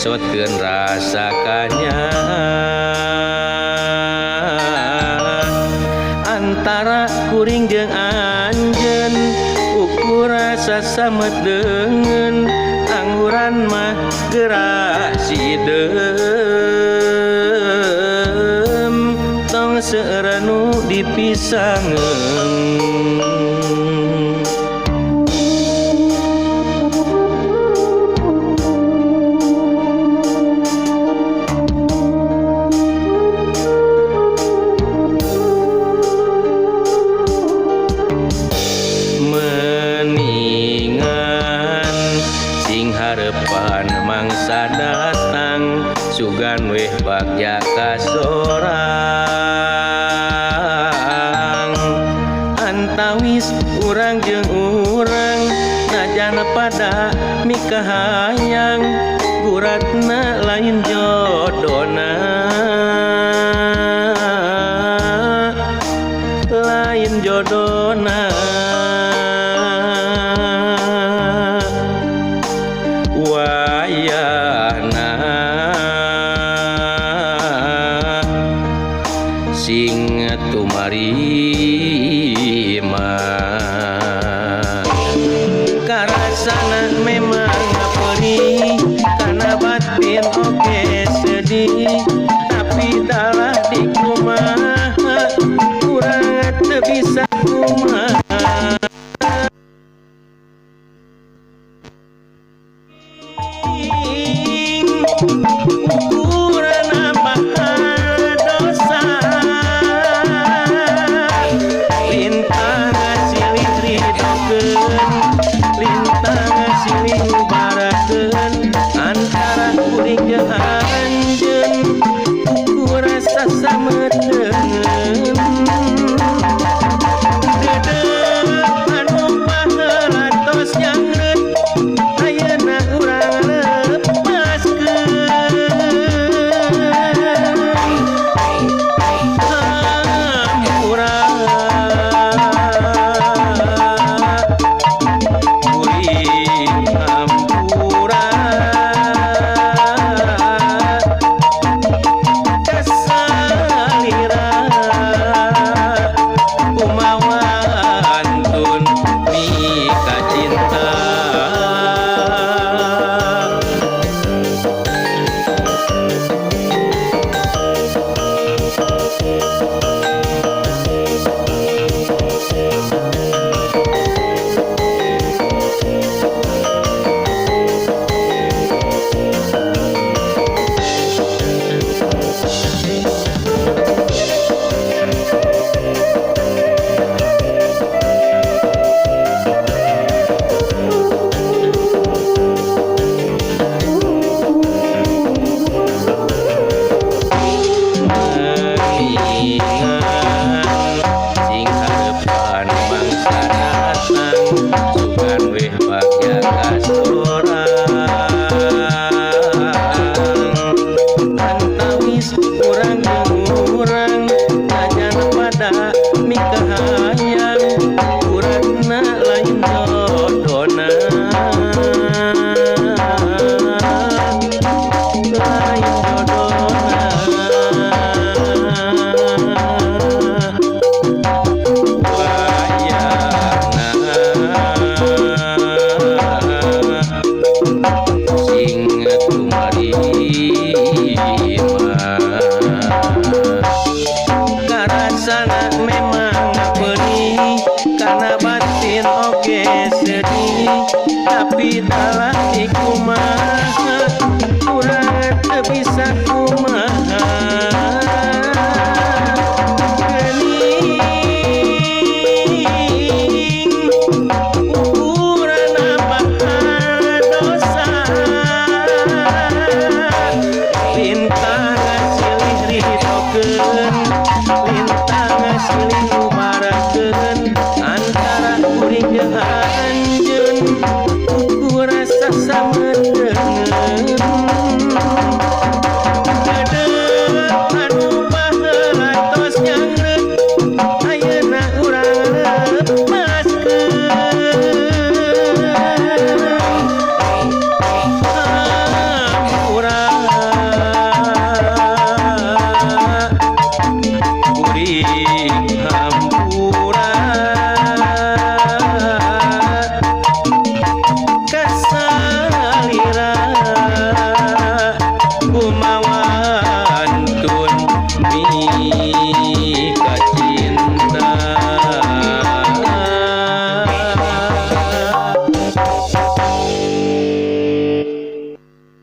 Ngesotkeun rasa kanyaah antara kuring jeung anjeun ukur rasa samet deungeun angguran mah gerak sideum tong seueur nu dipisangeun. Harepan mangsa datang sugan weh bagja kasorang antawis urang jeung urang najan pada mikahayang guratna lain jodona lain jodona. Wayahna sing tumarima karasana memang perih kana batin oge sedih tapi dalah dikumaha urang teu bisa kumaha. Ukuran nambahan dosa lintang silih ridokeun lintang silih barakeun antara kuring jeung anjeun ukur rasa sameteungeun deudeuh anu paheula tos nyangreut ayeuna urang lepaskeun. Hampura kuring hampura kasalira kumawantun mika cinta. Mendingan sing harepan mangsa datang sugan weh bagja kasorang antawis urang jeung urang najan pada mikahayang uratna lain jodona lain jodona. Wayahna sing tumarima karasana memang perih kana batin oge sedih tapi dalah dikumaha urang teu bisa kumaha. Geuning ukuran nambahan dosa lintang silih ridokeun lintang silih barakeun antara kuring jeung anjeun ukur rasa sameteungeun. Bumi.